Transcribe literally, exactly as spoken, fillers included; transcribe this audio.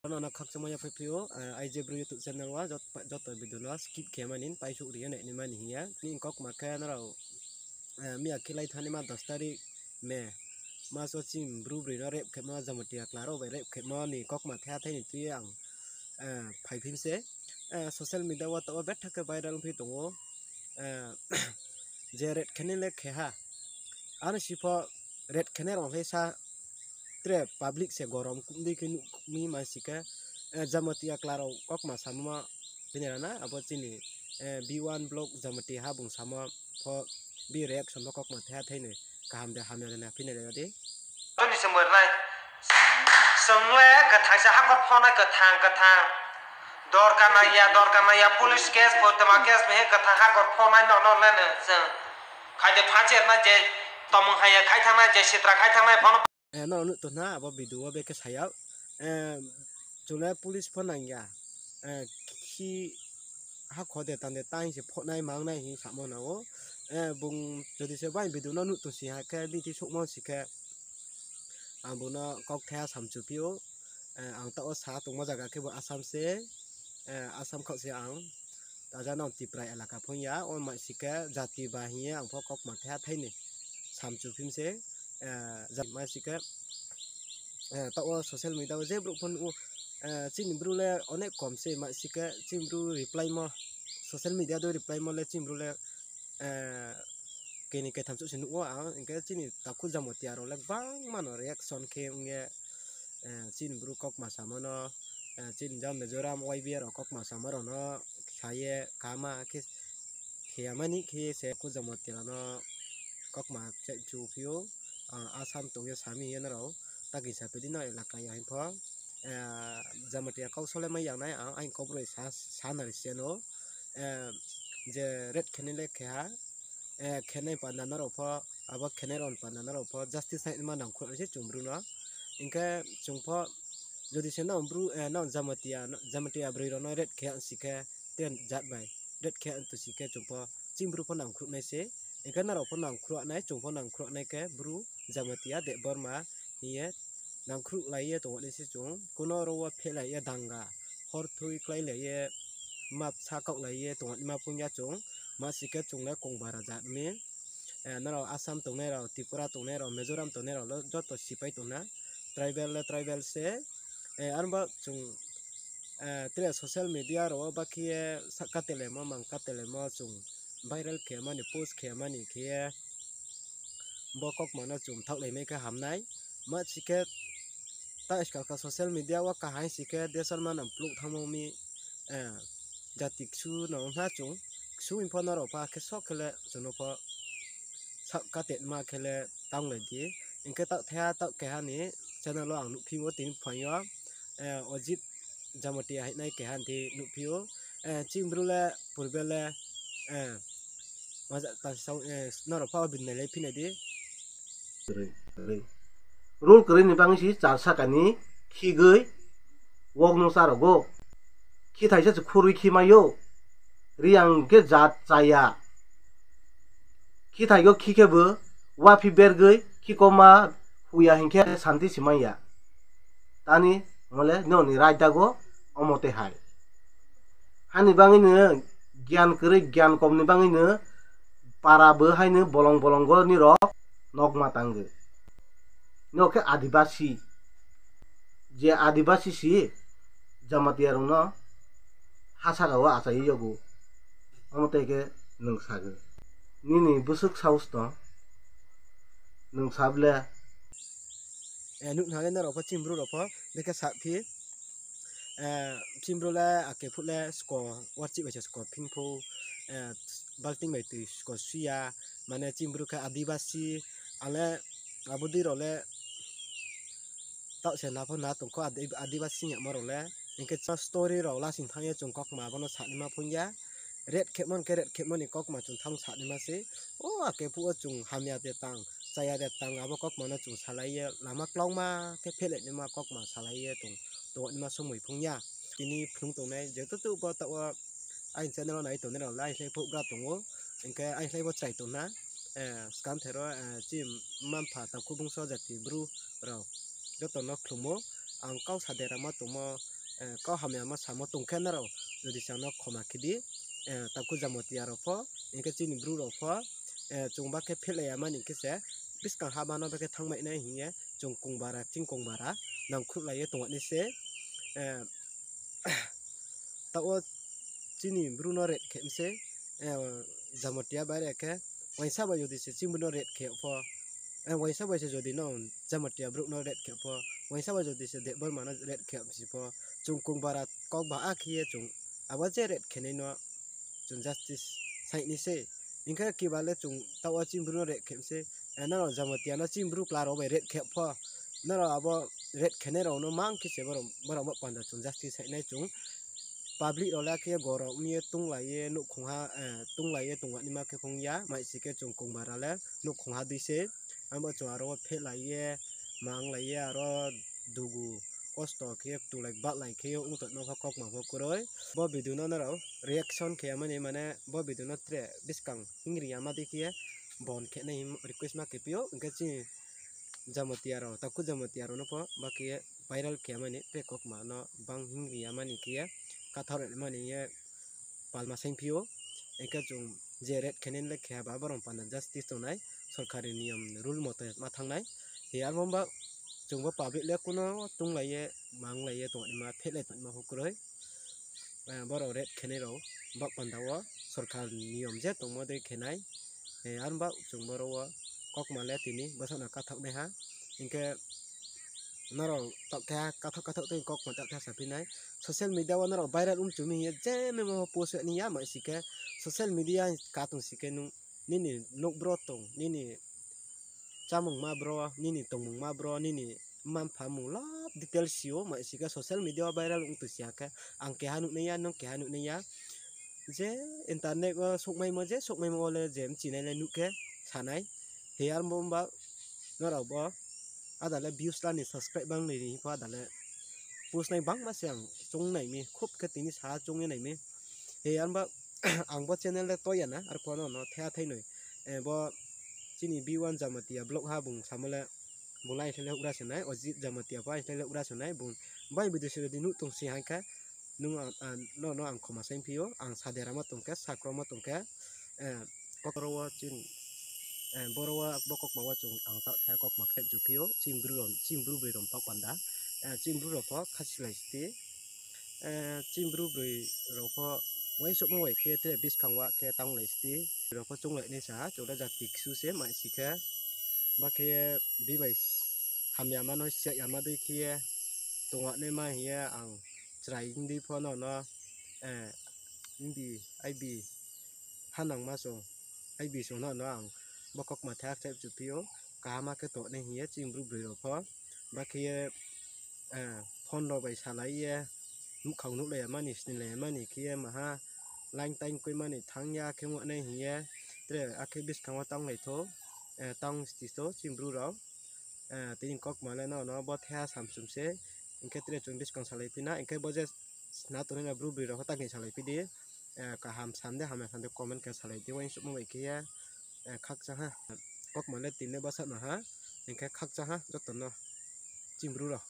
Nono khakchangmo ya phaiphi ou, eh, I J Bru YouTube channel wo jot-, joto video no skip khe mani paisouh ri ye nai ni mani hing ye. Ni kaukma khe nrao, eh, miya khe lai thani ma dos tarik May mas wo chini Bru broi no rape khemo, Jamatia kla rao bai rape khemo ni kaukma thaiha thai ni tui ye ang, eh, phaiphi mi se. Eh, social media wo taoh wo betha khe viral ongphi tong ou. Eh, je rape khenai le khe ha. Ano si pho rape khenai rao le sa tre public se gorom kumdei khe nuh mi ma si khe, eh, Jamatia kla rao kaukma samo phinai rana, abo chini, eh, B one block Jamatia ha bung samo pho bi reaction pho kaukma thaiha thai ni kaham de hamya de na phinai ra di. Tini se mor nai. Song le kathang se hakor phonai kathang kathang. Dorkar nang ya, dorkar nang ya, police case, pho tma case, mehe kathang hakor phonai no, no le no, song. Khai de phancher na je, tomung hai ya, khai thang na je, sitra khai thang na, phono. Eh, no nuh tong na, abo video wo bekhe sa yag. Eh, chung le police pho nang ya. Eh, khi hakho de tang de tang se phonai mangnai hing samo na ou. Eh, bung jodi se bai video no nuh tong si ha khe, bini souhmo si khe, ang bung no kauk thaiha samchuphi ou. Eh, ang taoh wo sa tongmo zaga khe bo Assam se, eh, Assam khaoh se ang. Taja nang Tipra elaka phung ya, o ma si khe jati ba hing ye ang pho kaukma thaiha thai ni samchuphi mi se, eh, jati ma si khe, eh, taoh wo social media wo je brouh pho nuh ou, eh, chini Bru le onek kom se ma si khe chini Bru reply mo, social media do reply mo le chini Bru le, eh, keni ketham chouh se nuh ou ang, hing khe chini takhu Jamatia rao le gbangma no reaction khe ong ye, eh, chini Bru kaukma samo no, eh, chini jang Mizoram Y B A rao kaukma samo rao no sa ye kama khe, khe ya mani khe se takhu Jamatia rao no kaukma chaichuphi ou, ah, Assam tong ye sami ye nrao, ta kisa pedi no elaka ya hing pho, eh, Jamatia kau sole mai yang nai ang, aini kau broi sa, sa nari se no, eh, je rape khenai le khe ha, eh, khenai panda nrao pho, abo khenai rao panda nrao pho justice nai ma nangkhruh nai se chung Bru no. Hing khe chung pho, jodi se nang Bru, eh, nang Jamatia, Jamatia broi rao no rape khe ang si khe, tre jat bai rape khe ang tu si khe chung pho, chini Bru pho nangkhruh nai se. Hing khe nrao pho nangkhruh nai, chung pho nangkhruh nai khe Bru, Jamatia, Debbarma hing ye nangkhruh lai ye tong nai se chung, kuno ro wo phehlai ye danga, hor thui kláilai ye, map sa kaohlai ye tong nai ma phung ya chung, ma si khe chung le kongbara jat mi, eh, nrao Assam tongnai rao, Tripura tongnai rao, Mizoram tongnai rao le joto sipai tong na, tribal le tribal se, eh, arba chung, eh, tre social media rao wo ba khe ye sahka telemo, mangka telemo chung viral khe mani, post khe mani khe ye, bo kaukma no chung thaohlai mai khe ham nai. Ma si khe, ta skang kha social media wo kaham si khe, desor manang pluh thanngmo mi, eh, jati ksu no ong na chung, ksu hing pho nrao pho khe so khe le chung no pho sahka tetma khe le tanglai di. Hing khe taoh thaiha, taoh keha ni channel wo ang nuhphi ou tini phaing yo, eh, Ajit Jamatia hainai keha ni nuhphi ou, eh, chini Bru le purbe le, eh, maja ta sao, eh, nrao pho bini nailai phi nai di. Rule kwrwi ni bangwi si char saka ni khigwi wok no cha rogo. Khithai se khurwi khi mai ou. Reang khe jat chaya. Khithai go khi khe bo waphi bergwi khikoma huya hing khe santi si mai ya. Tani mole nini raida go omo te hai. Hani bangwi no gyan kwrwi, gyan kom ni bangwi no para bo hai no bolong bolong go nirok nokma tangwi. Nirok khe adibasi. Je adibasi si Jamatia rok no ha saka o achai yogo. Omo tei khe nwng sagwi. Nini bwswk saus tong? Nwng sa ble? Eh, nuh nang le norok pho, chini bru rok pho, bekhe saphi. Eh, chini bru le ake phuh le sko, warchih bai se sko, phingphu, eh, balting bai twi sko suya, mane chini bru khe adibasi, ang le abo dui rok le taoh se na pho na tongkho, adi-, adibasi yamo rok le. Hingkhe chini story rok lasing thang ye chung kokma abono sanima phung ya. Ret khemo hingkhe ret khemo ni kokma chung thang sanima se. O ake phuh o chung hamya de tang, chaya de tang, abo kokma no chung salai ye lama klongma khe phehlainima kokma salai ye tong, tongnaima somoi phung ya. Tini phlung tongnai, jetutu bo taoh o aini channel o nai tongnai rok le, aini slai phuh gra tongo, hingkhe aini slai bo chai tongna, eh, skang thero, eh, chini mma mpha takhu bungso jati bru rok joto no khlumo, ang kau sa derama tongmo, kau hamyama samo tong khe nrao jodi se ang no khoma khe di. Takhu Jamatia rao pho, hing khe chini Bru rao pho, chung ba khe phehlai ya mani khe se, buskang haba no ba khe thanngmai nai hing ye, chung kongbara, ching kongbara, nangkhruhlai ye tong nai se. Taoh wo chini Bru no ret khe mi se, Jamatia bai re khe, uaingsa bai jodi se chini Bru no ret khe pho, uaingsa bai se jodi no Jamatia brouh no ret khe pho, uaingsa bai jodi se Debbarma no ret khe si pho, chung kongbara kau ba a khe ye chung abo je ret khe nai no chung justice saing nai se. Hing khe kiba le chung taoh wo chini Bru no ret khe mi se, nrao Jamatia no chini Bru kla rao bai ret khe pho, nrao abo ret khe nai rao no mang khe se brao, brao bo panda chung justice saing nai chung. Public rao le khe gorok mi ye tunglai ye nouhkhongha, tunglai ye tongnaima khe phung ya, maisi khe chung kongbara le nouhkhongha dei se. Abo chung aro wo phehlai ye, manglai ye, aro dugu kosto khe ye, tulai bahlai khe ye ong tongmo pho kaukma pho kroi. Bo video no nrao reaction khe ya mani, mane bo video no tre buskang hingri ya ma dei khe ye bon khe nai hing request ma khe phi ou, hing khe chini Jamatia rao, takhu Jamatia rao no pho ba khe ye viral khe ya mani, tre kaukma no bang hingri ya mani khe ye, kathar mani ye palma saing phi ou, hing khe chung je ret khe nai le khe ba brao panda justice tong nai, sorkari niyom rule mote ma thanng nai. Hi abo ba chung bo public le kuno tunglai ye, manglai ye tongnaima, phehlai tongnaima pho kroi. Brao ret khe nai rao, ba panda wo sorkar niyom je tongmo dei khe nai. Aro ba chung boro wo kaukma le tini bsa no kathaoh nai ha. Hing khe nrao taoh khe ha, kathaoh kathaoh tei kaukma taoh khe ha saphi nai. Social media wo nrao viral ong chu mi hing ye je memo post ni ya maisi khe social media ka tong si khe nung nini nouh bro tong, nini chámungma bro, nini tongmungma bro, nini mma mpha mung lab detail si ou, maisi khe social media wo viral ong tong si ya khe, ang keha nuhnai ya, nung keha nuhnai ya. Je internet wo souhmaimo, je souhmaimo wo le je mchinai le nuh khe sanai. Hi aro ba nrao bo ada le views la ni subscribe bang ni ri hing pho ada le post nai bangma se ang choung nai mi, khub khe tini sa choung ye nai mi. Hi aro ba ang bo channel le to ya na, arphuh no no thaiha thainoi. Bo chini B one Jamatia vlog ha bung samo le, bung le aini slái le houhgra se nai, Ajit Jamatia pho aini slái le houhgra se nai, bung bai video se di nuh tong si hing khe, nung no no ang khoma saing phi ou, ang sa deramo tong khe, sa kromo tong khe, boro wo chini, boro wo bo kaukma wo chung ang taoh thaiha kaukma khe chu phi ou, chini Bru rao, chini Bru broi rao pho panda, chini Bru rao pho khasilai sti, chini Bru broi rao pho uaingsouhmo bai khe tre buskang wa khe tanglai sti, rao pho chounglai nai sa ha, chung le jati ksu se maisi khe, ba khe ye bi bai hamyama no siya yama dei khe ye tongnaima hing ye ang chrai ong dei pho no no, bi, ibi, hanangma song, ibi song no no ang bo kaukma thaiha khe chu phi ou, kaham khe tongnai hing ye chini Bru broi rao pho, ba khe ye phone rao bai salai ye, muhkhang nuhlai ya mani, snilai ya mani khe ye maha line time koi mani thanng ya khe ong nai hing ye, tre akhe buskang wo tanglai thou, tang sti thou chini Bru rao. Tini kaukma le no no bo thaiha samsum se, hing khe tre chung buskang salai phi na, hing khe bo je sna tongnai no Bru broi rao pho ta khe salai phi di, kaham sam de, hamya sam de comment khe salai di, uaingsouhmo bai khe ye, khakchang ha. Kaukma le tini le bsa no ha, hing khe khakchang ha joto no, chini Bru rao.